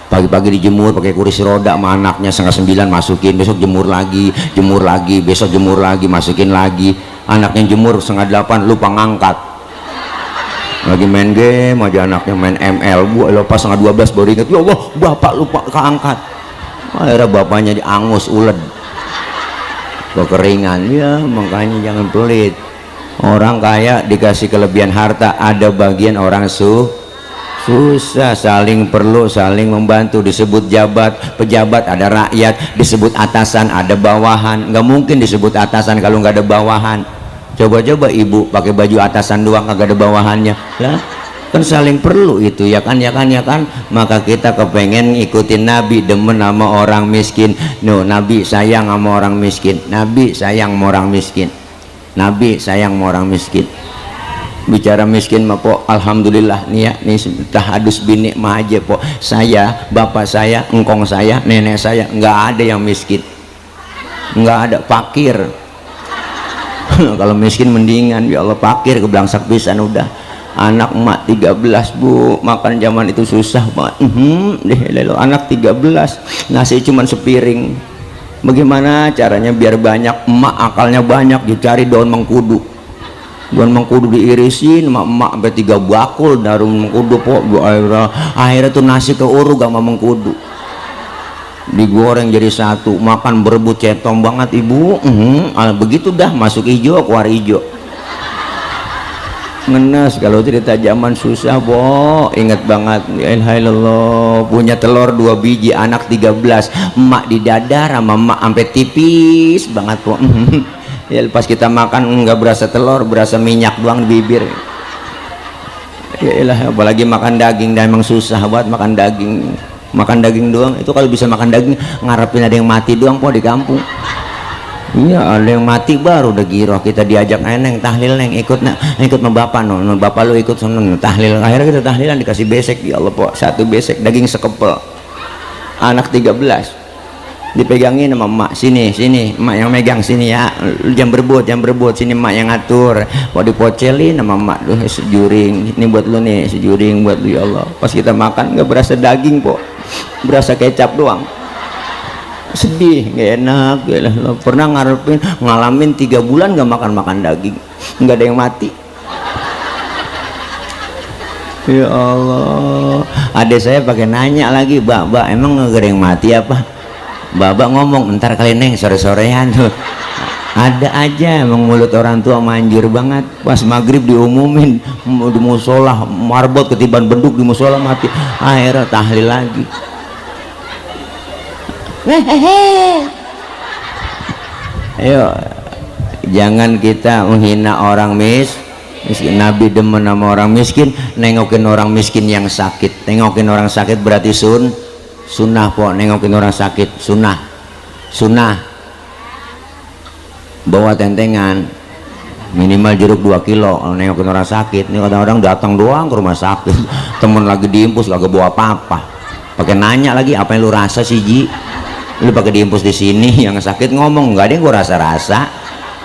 Pagi-pagi dijemur pakai kursi roda sama anaknya, 8:30 masukin, besok jemur lagi, besok jemur lagi, masukin lagi. Anaknya jemur 7:30 lupa ngangkat. lagi main game aja anaknya main ML, bu lepas setengah 12 baru ingat, ya Allah bapak lupa keangkat. Akhirnya bapaknya diangus ulet kekeringan. Ya makanya jangan pelit. Orang kaya dikasih kelebihan harta, ada bagian orang susah, saling perlu, saling membantu. Disebut pejabat ada rakyat, disebut atasan ada bawahan. Nggak mungkin disebut atasan kalau nggak ada bawahan. Coba-coba ibu pakai baju atasan doang kagak ada bawahannya lah, kan saling perlu itu, ya kan. Maka kita kepengen ikutin Nabi, demen sama orang miskin. Nabi sayang sama orang miskin, Nabi sayang sama orang miskin, Nabi sayang sama orang miskin. Bicara miskin mah po, alhamdulillah nih ya, nih tahadus bini mah aja po, saya, bapak saya, engkong saya, nenek saya nggak ada yang miskin, nggak ada fakir. Kalau miskin mendingan, ya Allah fakir keblangsak pisan udah. Anak emak 13 bu, makan zaman itu susah banget. Anak 13 nasi cuman sepiring. Bagaimana caranya biar banyak? Emak akalnya banyak, dicari daun mengkudu. Daun mengkudu diirisin, emak sampai 3 bakul daun mengkudu po. Akhirnya tuh nasi keuruk sama mengkudu, digoreng jadi satu, makan berebut cetong banget ibu. Begitu dah masuk hijau keluar hijau, ngenes. Kalau cerita zaman susah bo, inget banget. Ya ilallah, punya telur 2 biji, anak 13, emak di dadar sama emak sampai tipis banget po. Ya pas kita makan nggak berasa telur, berasa minyak doang di bibir. Ya ilah, apalagi makan daging, dah emang susah banget makan daging. Makan daging doang itu, kalau bisa makan daging ngarepin ada yang mati doang po di kampung. Iya, ada yang mati baru udah giroh. Kita diajak neng tahlil, neng ikut sama bapak, bapak lu ikut seneng tahlil. Akhirnya kita tahlilan dikasih besek, ya Allah po, 1 besek daging sekepel. Anak 13 dipegangin sama emak, sini emak yang megang, sini ya, jangan berebut, sini emak yang ngatur. Mau dipocelin sama emak, tuh sejuring ini buat lu nih, sejuring buat lu, ya Allah. Pas kita makan nggak berasa daging po, berasa kecap doang. Sedih, nggak enak. Pernah ngalamin 3 bulan nggak makan daging, nggak ada yang mati. Ya Allah, adek saya pakai nanya lagi, mbak emang nggak ada yang mati apa? Babak ngomong, ntar kali neng sore-sorean tuh. Ada aja emang mulut orang tua manjur banget. Pas maghrib diumumin di musola, marbot ketiban beduk di musola mati. Akhirnya tahlil lagi. Ayo, jangan kita menghina orang miskin. Nabi demen sama orang miskin, nengokin orang miskin yang sakit. Nengokin orang sakit berarti sunnah po, nengokin orang sakit sunnah. Bawa tentengan minimal jeruk 2 kilo kalau nengokin orang sakit. Ini kadang-kadang datang doang ke rumah sakit, temen lagi diimpus kagak bawa apa-apa, pakai nanya lagi, apa yang lu rasa sih Ji, lu pakai diimpus di sini. Yang sakit ngomong, nggak ada yang gua rasa-rasa.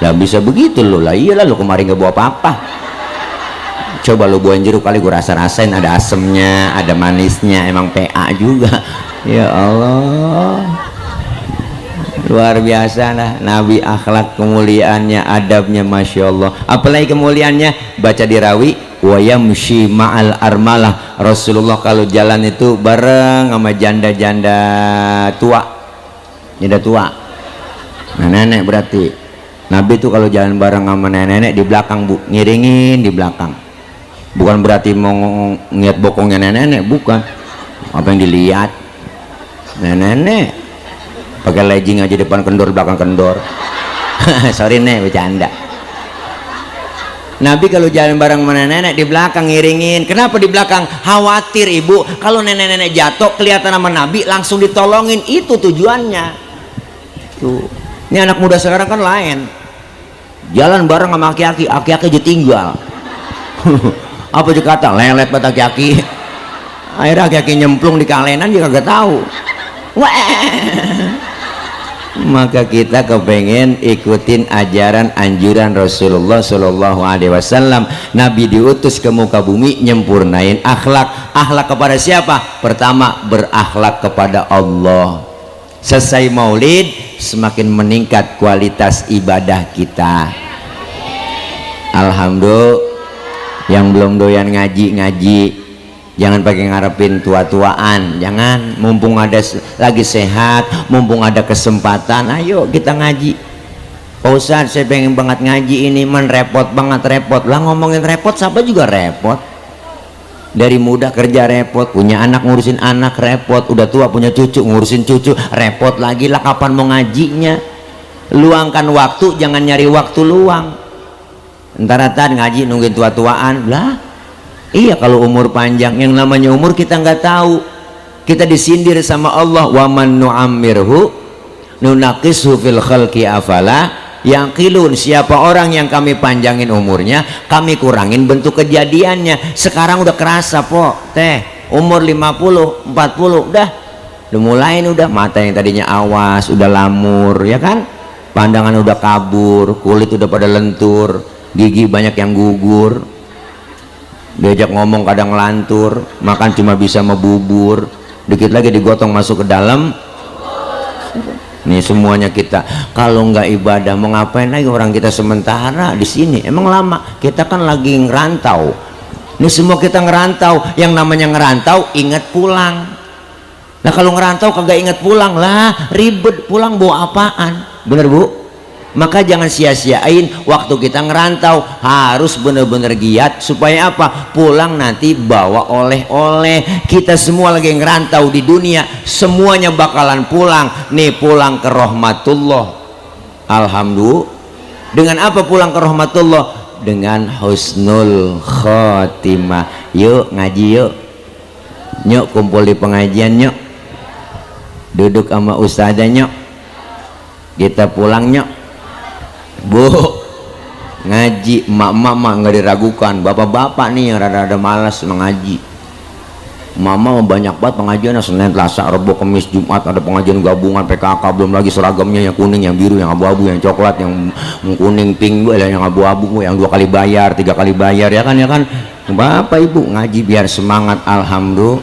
Lah bisa begitu lu, lah iyalah lu kemarin gak bawa apa-apa. Coba lu buahin jeruk kali gua rasa-rasain, ada asemnya, ada manisnya, emang PA juga. Ya Allah, luar biasa lah Nabi, akhlak kemuliaannya, adabnya, masya Allah. Apalagi kemuliaannya, baca di rawi, wa yamshi ma'al armalah. Rasulullah kalau jalan itu bareng sama janda-janda tua, nah nenek berarti. Nabi itu kalau jalan bareng sama nenek-nenek di belakang bu, ngiringin di belakang. Bukan berarti mau ngeliat bokongnya nenek-nenek, bukan. Apa yang dilihat nenek pakai legging aja depan kendor, belakang kendor. Sorry nih, bercanda. Nabi kalau jalan bareng sama nenek di belakang ngiringin. Kenapa di belakang? Khawatir ibu kalau nenek-nenek jatuh kelihatan sama Nabi langsung ditolongin, itu tujuannya. Tuh, ini anak muda sekarang kan lain, jalan bareng sama aki-aki aja tinggal. Apa juga kata lelet buat aki-aki, akhirnya aki-aki nyemplung di kalenan juga gak tahu. Maka kita kepengen ikutin ajaran anjuran Rasulullah Shallallahu Alaihi Wasallam. Nabi diutus ke muka bumi nyempurnain akhlak. Akhlak kepada siapa? Pertama, berakhlak kepada Allah. Selesai maulid, semakin meningkat kualitas ibadah kita. Alhamdulillah. Yang belum doyan ngaji, jangan pakai ngarepin tua-tuaan, jangan. Mumpung ada lagi sehat, mumpung ada kesempatan, ayo kita ngaji. Pak Ustadz, saya pengen banget ngaji ini, repot banget, repot lah. Ngomongin repot, siapa juga repot. Dari muda kerja repot, punya anak ngurusin anak repot, udah tua punya cucu ngurusin cucu repot lagi lah. Kapan mau ngajinya? Luangkan waktu, jangan nyari waktu luang. Entar ngaji nungguin tua-tuaan lah. Iya, kalau umur panjang, yang namanya umur kita nggak tahu. Kita disindir sama Allah, wa man nu'ammirhu nunaqishu fil khalqi afala yaqilun. Siapa orang yang kami panjangin umurnya, kami kurangin bentuk kejadiannya. Sekarang udah kerasa umur 50 40 udah mulai udah mata yang tadinya awas udah lamur, ya kan, pandangan udah kabur, kulit udah pada lentur, gigi banyak yang gugur, diajak ngomong kadang lantur, makan cuma bisa membubur, dikit lagi digotong masuk ke dalam. Nih semuanya kita kalau nggak ibadah mau ngapain lagi orang kita sementara di sini? Emang lama, kita kan lagi ngerantau. Ini semua kita ngerantau. Yang namanya ngerantau ingat pulang. Nah kalau ngerantau kagak ingat pulang lah ribet, pulang bawa apaan? Bener Bu? Maka jangan sia-siain waktu kita ngerantau, harus bener-bener giat supaya apa? Pulang nanti bawa oleh-oleh. Kita semua lagi ngerantau di dunia, semuanya bakalan pulang. Nih pulang ke rahmatullah. Alhamdulillah. Dengan apa pulang ke rahmatullah? Dengan husnul khotimah. Yuk ngaji yuk. Nyok kumpul di pengajian nyok. Duduk sama ustazah nyok. Kita pulang nyok. Bu, ngaji emak-emak nggak diragukan. Bapak-bapak nih yang rada-rada malas mengaji, mama banyak banget pengajian Senin, Selasa, Rabu, Kamis, Jumat ada pengajian gabungan PKK, belum lagi seragamnya yang kuning, yang biru, yang abu-abu, yang coklat, yang kuning, pink, yang abu-abu, yang 2 kali bayar, 3 kali bayar, ya kan. Bapak Ibu ngaji biar semangat. Alhamdulillah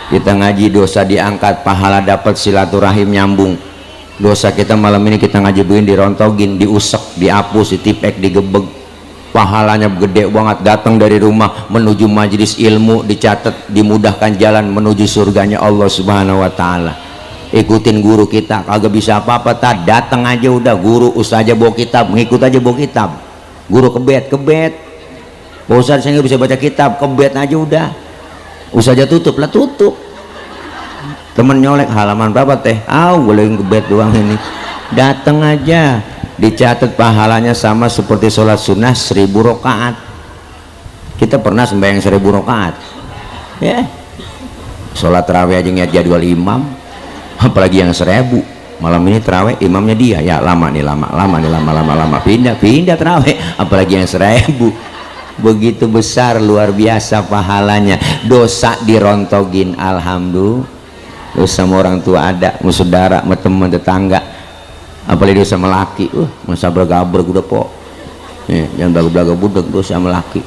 kita ngaji, dosa diangkat, pahala dapat, silaturahim nyambung. Dosa kita malam ini kita ngajibuin, dirontogin, diusek, dihapus, ditipek, digebeg, pahalanya gede banget. Datang dari rumah menuju majelis ilmu dicatat, dimudahkan jalan menuju surganya Allah Subhanahu wa taala. Ikutin guru kita, kagak bisa apa-apa, datang aja udah, guru ustazah bawa kitab, ngikut aja bawa kitab. Guru kebet Pak Ustadz saya nggak bisa baca kitab, kebet aja udah. Ustazah tutup. Temen nyolek halaman berapa boleh ngebet doang ini. Datang aja, dicatat pahalanya sama seperti sholat sunnah 1000 rakaat. Kita pernah sembahyang 1000 rakaat ya. Sholat tarawih aja ngeliat jadwal imam, apalagi yang 1000. Malam ini tarawih imamnya dia, ya lama pindah tarawih, apalagi yang 1000. Begitu besar luar biasa pahalanya. Dosa dirontogin, alhamdulillah. Dosa sama orang tua ada, sama saudara, sama teman tetangga, apalagi dosa sama laki, masa bergabrek udah jangan belaga-belaga budak, dosa sama laki.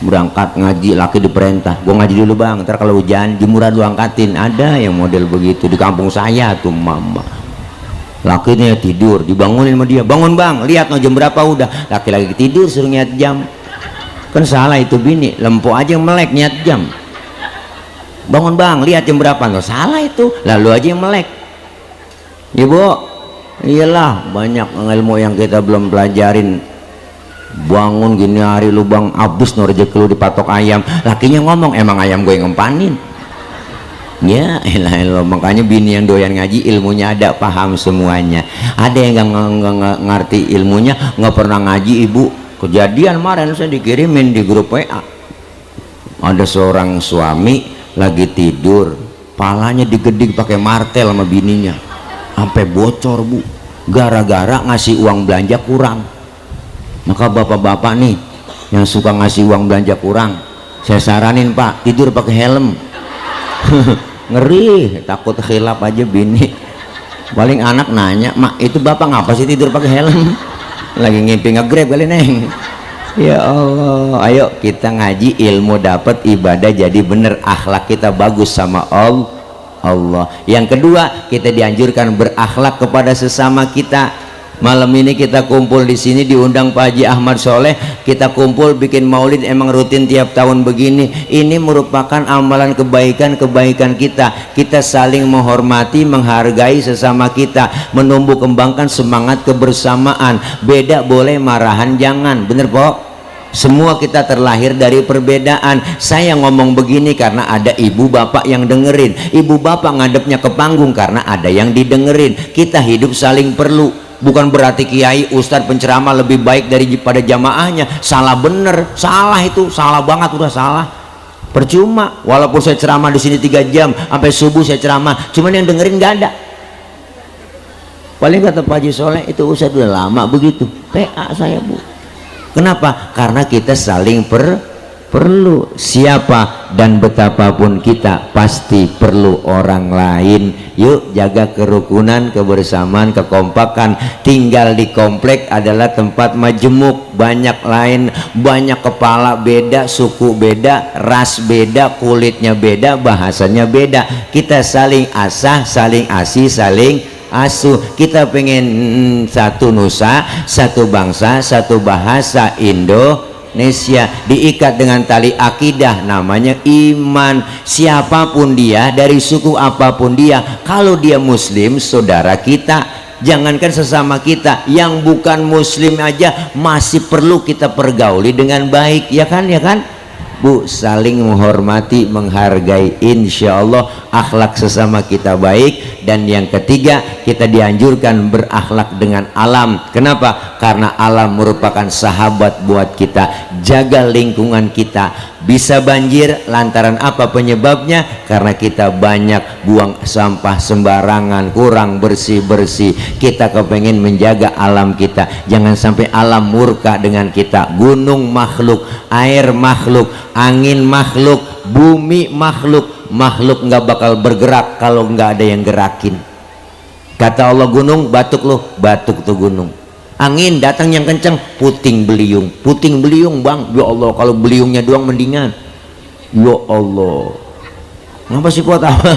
Berangkat ngaji, laki diperintah, gua ngaji dulu bang, ntar kalau hujan jemuran lu angkatin. Ada yang model begitu di kampung saya tuh, mama lakinya tidur, dibangunin sama dia, bangun bang, lihat jam berapa udah. Laki lagi tidur suruh niat jam, kan salah itu bini, lempo aja yang melek niat jam. Bangun bang, lihat jam berapa, nggak salah itu, lalu aja yang melek. Ibu, iyalah banyak ilmu yang kita belum pelajarin. Bangun gini hari lu bang, abis no rezeki lu dipatok ayam. Lakinya ngomong, emang ayam gue yang ngempanin. Ya elah, makanya bini yang doyan ngaji ilmunya ada, paham semuanya. Ada yang nggak ngerti ilmunya, nggak pernah ngaji. Ibu, kejadian kemarin saya dikirimin di grup WA, ada seorang suami lagi tidur, palanya digedik pakai martel sama bininya sampai bocor Bu, gara-gara ngasih uang belanja kurang. Maka bapak-bapak nih yang suka ngasih uang belanja kurang, saya saranin Pak, tidur pakai helm. Ngeri, takut khilaf aja bini. Paling anak nanya, mak itu bapak ngapa sih tidur pakai helm? Lagi ngimpi nge-grab kali neng. Ya Allah, ayo kita ngaji, ilmu dapat, ibadah jadi bener, akhlak kita bagus sama Allah. Yang kedua, kita dianjurkan berakhlak kepada sesama kita. Malam ini kita kumpul di sini diundang Pak Haji Ahmad Soleh, kita kumpul bikin maulid, emang rutin tiap tahun begini. Ini merupakan amalan kebaikan kita saling menghormati, menghargai sesama kita, menumbuh kembangkan semangat kebersamaan. Beda boleh, marahan jangan, bener Pok? Semua kita terlahir dari perbedaan. Saya ngomong begini karena ada ibu bapak yang dengerin, ibu bapak ngadepnya ke panggung karena ada yang didengerin. Kita hidup saling perlu. Bukan berarti kiai, ustadz, penceramah lebih baik daripada jamaahnya. Salah bener, salah itu, salah banget, udah salah. Percuma, walaupun saya ceramah di sini 3 jam sampai subuh saya ceramah, cuman yang dengerin nggak ada. Paling kata Pak Haji Soleh, itu ustadz udah lama begitu. PA saya Bu. Kenapa? Karena kita saling perlu. Siapa dan betapapun kita pasti perlu orang lain. Yuk jaga kerukunan, kebersamaan, kekompakan. Tinggal di komplek adalah tempat majemuk, banyak lain, banyak kepala beda, suku beda, ras beda, kulitnya beda, bahasanya beda. Kita saling asah, saling asih, saling asuh. Kita pengen satu nusa, satu bangsa, satu bahasa, Indonesia, diikat dengan tali akidah namanya iman. Siapapun dia, dari suku apapun dia, kalau dia muslim saudara kita. Jangankan sesama kita, yang bukan muslim aja masih perlu kita pergauli dengan baik, ya kan Bu? Saling menghormati, menghargai, insya Allah akhlak sesama kita baik. Dan yang ketiga, kita dianjurkan berakhlak dengan alam. Kenapa? Karena alam merupakan sahabat buat kita. Jaga lingkungan kita. Bisa banjir lantaran apa penyebabnya? Karena kita banyak buang sampah sembarangan, kurang bersih-bersih. Kita kepengen menjaga alam kita, jangan sampai alam murka dengan kita. Gunung makhluk, air makhluk, angin makhluk, bumi makhluk. Makhluk nggak bakal bergerak kalau nggak ada yang gerakin. Kata Allah, gunung batuk loh, batuk tuh gunung. Angin datang yang kencang, puting beliung bang. Ya Allah, kalau beliungnya doang mendingan. Ya Allah, ngapa sih kuat apa?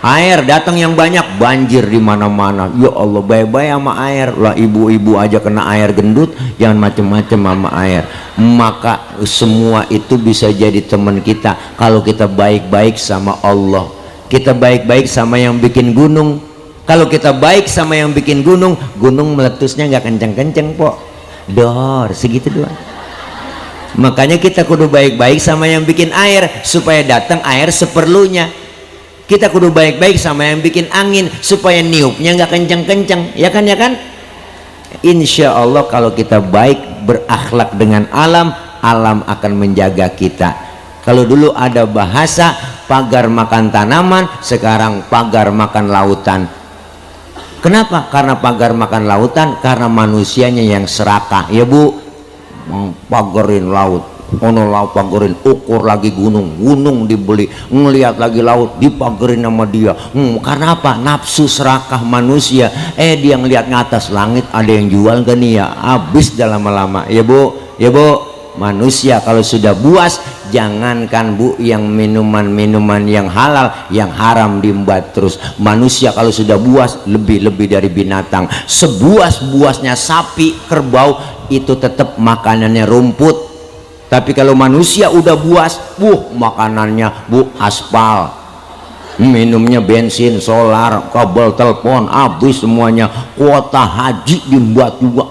Air datang yang banyak, banjir di mana-mana. Ya Allah, bye-bye sama air lah. Ibu-ibu aja kena air gendut, jangan macem-macem sama air. Maka semua itu bisa jadi teman kita kalau kita baik-baik sama Allah. Kita baik-baik sama yang bikin gunung. Kalau kita baik sama yang bikin gunung, gunung meletusnya nggak kenceng-kenceng Pok, dor segitu doang. Makanya kita kudu baik-baik sama yang bikin air supaya datang air seperlunya. Kita kudu baik-baik sama yang bikin angin supaya niupnya nggak kenceng-kenceng, ya kan? Insya Allah kalau kita baik, berakhlak dengan alam, alam akan menjaga kita. Kalau dulu ada bahasa pagar makan tanaman, sekarang pagar makan lautan. Kenapa? Karena pagar makan lautan, karena manusianya yang serakah, ya Bu. Pagarin laut, ono laut pagarin, ukur lagi gunung dibeli, ngelihat lagi laut dipagarin sama dia. Karena apa? Nafsu serakah manusia. Dia ngelihat ke atas langit ada yang jual kan nih ya, habis dalam lama, ya Bu. Manusia kalau sudah buas, jangankan Bu yang minuman-minuman yang halal, yang haram diembat terus. Manusia kalau sudah buas, lebih dari binatang. Sebuas-buasnya sapi, kerbau, itu tetap makanannya rumput. Tapi kalau manusia udah buas, makanannya aspal, minumnya bensin, solar, kabel telepon, habis semuanya. Kuota haji diembat juga,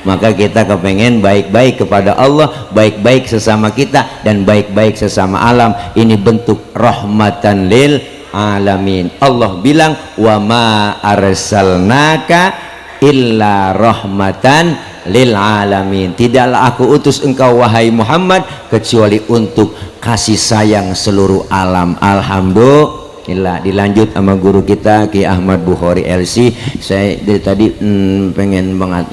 Maka kita kepengen baik-baik kepada Allah, baik-baik sesama kita, dan baik-baik sesama alam. Ini bentuk rahmatan lil alamin. Allah bilang, wa ma arsalnaka illa rahmatan lil alamin. Tidaklah aku utus engkau wahai Muhammad kecuali untuk kasih sayang seluruh alam. Alhamdulillah. Dilanjut sama guru kita Ki Ahmad Bukhari LC. Saya dari tadi pengen banget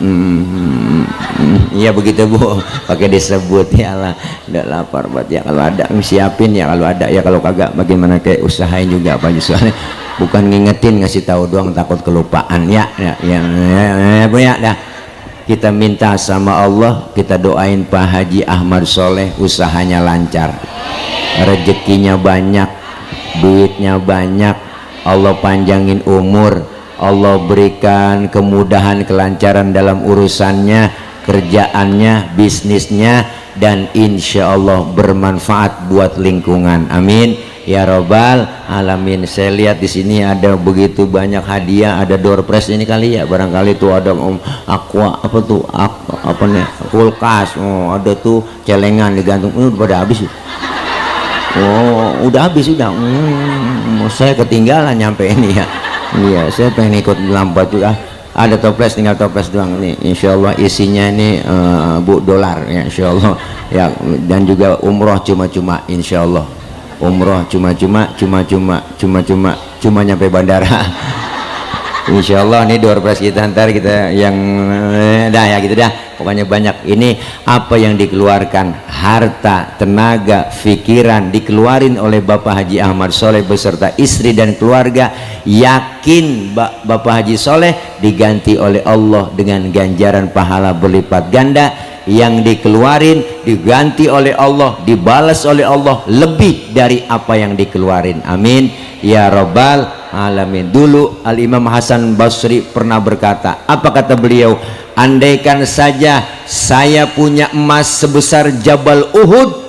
ya begitu Bu, pakai disebut. Ya Allah, udah lapar banget ya. Kalau ada siapin ya, kalau ada ya, kalau kagak bagaimana, kayak usahain juga apa soalnya bukan ngingetin, ngasih tahu doang, takut kelupaan ya Bu ya. Dah kita minta sama Allah, kita doain Pak Haji Ahmad Soleh usahanya lancar, rezekinya banyak, duitnya banyak, Allah panjangin umur, Allah berikan kemudahan kelancaran dalam urusannya, kerjaannya, bisnisnya, dan insya Allah bermanfaat buat lingkungan. Amin ya robbal alamin. Saya lihat di sini ada begitu banyak hadiah, ada door prize ini kali ya, barangkali tuh ada aqua apa tuh apa nih, kulkas, oh ada tuh celengan digantung, udah pada habis. Oh udah habis udah. Saya ketinggalan nyampe ini ya. Iya saya pengen ikut lambat juga. Ada toples, tinggal toples doang nih. Insya Allah isinya ini bu dolar ya insya Allah ya, dan juga umroh cuma-cuma insya Allah. Umroh cuma-cuma nyampe bandara. Insya Allah nih door prize kita, ntar kita yang dah ya gitu dah, pokoknya banyak. Ini apa yang dikeluarkan, harta, tenaga, pikiran dikeluarin oleh Bapak Haji Ahmad Soleh beserta istri dan keluarga, yakin Bapak Haji Soleh diganti oleh Allah dengan ganjaran pahala berlipat ganda. Yang dikeluarin diganti oleh Allah, dibalas oleh Allah lebih dari apa yang dikeluarin. Amin ya robbal alamin. Dulu Al-Imam Hasan Basri pernah berkata, apa kata beliau? Andaikan saja saya punya emas sebesar Jabal Uhud,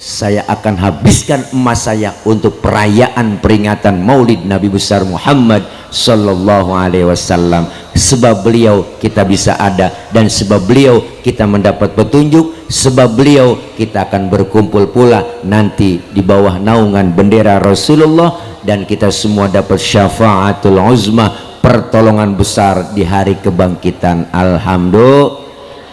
saya akan habiskan emas saya untuk perayaan peringatan Maulid Nabi besar Muhammad sallallahu alaihi wasallam. Sebab beliau kita bisa ada, dan sebab beliau kita mendapat petunjuk, sebab beliau kita akan berkumpul pula nanti di bawah naungan bendera Rasulullah, dan kita semua dapat syafaatul uzma, pertolongan besar di hari kebangkitan. Alhamdulillah.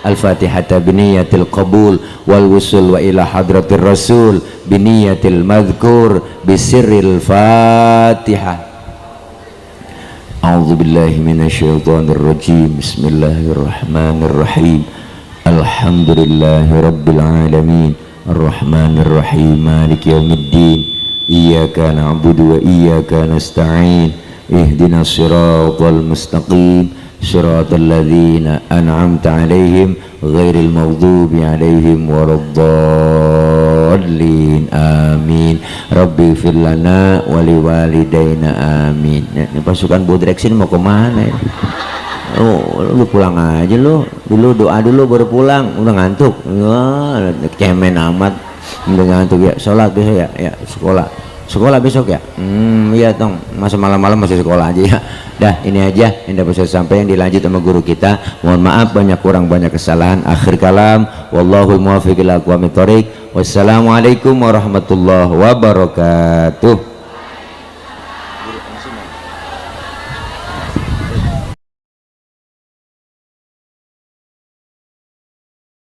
Al-Fatihata biniyatil qabul wal wusul wa ila hadratir rasul biniyatil madhkur bisirril Fatihah. A'udzu billahi minasyaitonir rajim. Bismillahirrahmanirrahim. Alhamdulillahi rabbil alamin. Arrahmanir rahim. Maliki yaumiddin. Iyyaka na'budu wa iyyaka nasta'in. Ihdinas siratal mustaqim. Siratal ladzina an'amta 'alaihim ghairil maghdubi 'alaihim waladdallin. Amin. Rabbi fir lana wa liwalidayna. Amin. Ini pasukan Bodrek sini mau kemana ya? Oh, lu pulang aja lu. Dulu doa dulu baru pulang. Udah ngantuk. Wah, cemen amat. Udah ngantuk ya. Sholat besok ya. Ya, sekolah besok ya. Iya tong, masa malam-malam masih sekolah aja ya. Dah ini aja yang dapat saya sampaikan, dilanjut sama guru kita. Mohon maaf banyak kurang banyak kesalahan. Akhir kalam, wallahul muwaffiq ila aqwamit thoriq. Wassalamualaikum warahmatullahi wabarakatuh.